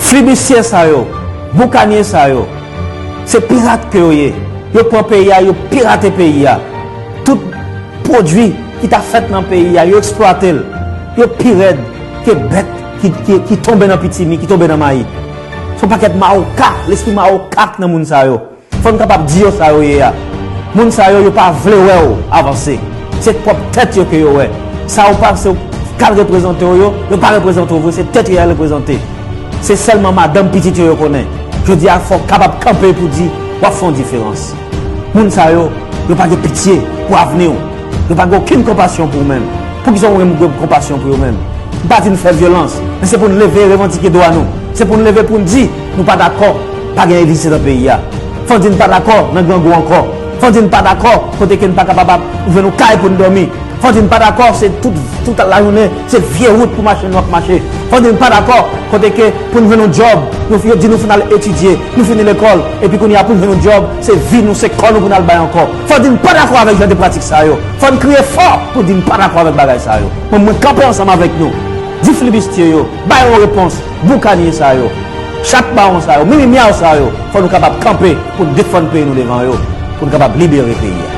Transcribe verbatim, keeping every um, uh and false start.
Flibistye sa yo, boukanye sa yo, se pirat ke yo ye. Yo pran peyi a, yo pirate peyi a. Tout pwodui ki ta fèt nan peyi a, yo eksplwate l. Yo pi rèd ke bèt ki, ki, ki tonbe nan pitimi, ki tonbe nan mayi. Se yon pakèt mawoka, lespri mawoka k nan moun sa yo. Fò n kapab di yo sa yo ye a. Moun sa yo, yo pa vle wè w avanse. Se pwòp tèt yo ke yo wè. Sa ou panse w k al reprezante w yo, yo pa reprezante w vre, se tèt yo y al reprezante. Se sèlman madanm pitit yo yo konnen. Jodi a, fò w kapab kanpe pou di w ap fè yon diferans. Moun sa yo, yo pa gen pitye pou avni w. Yo pa gen okenn konpasyon pou ou menm. Poukisa ou menm ou gen konpasyon pou yo menm? M pa di n fè vyolans, men se pou n leve revandike dwa nou. Se pou n leve pou n di nou pa dakò, pa gen elisye nan peyi a. Fò n di n pa dakò nan grangou ankò. Fò n di n pa dakò kote ke n pa kapab ap jwenn yon kay pou n dòmi. Fò n di n pa dakò, se tout, tout lajounen, se vye wout pou mache nou ap mache. Fò n di n pa dakò kote ke pou n jwenn yon djòb, nou, yo di nou fin al etidye, nou fini lekòl, epi kounye a pou n jwenn yon djòb, se vi nou, se kò nou pou n al bay ankò. Fò n di n pa dakò avèk jan de pratik sa yo. Fò n kriye fò pou di n pa dakò avèk bagay sa yo. Mwen, mwen kanpe ansanm avèk nou. Di flibistye yo, ba yo yon repons, boukanye sa yo, chat bawon sa yo, mimi myaw sa yo, fò nou kapab kanpe pou n defann peyi nou devan yo, pou n kapab libere peyi a.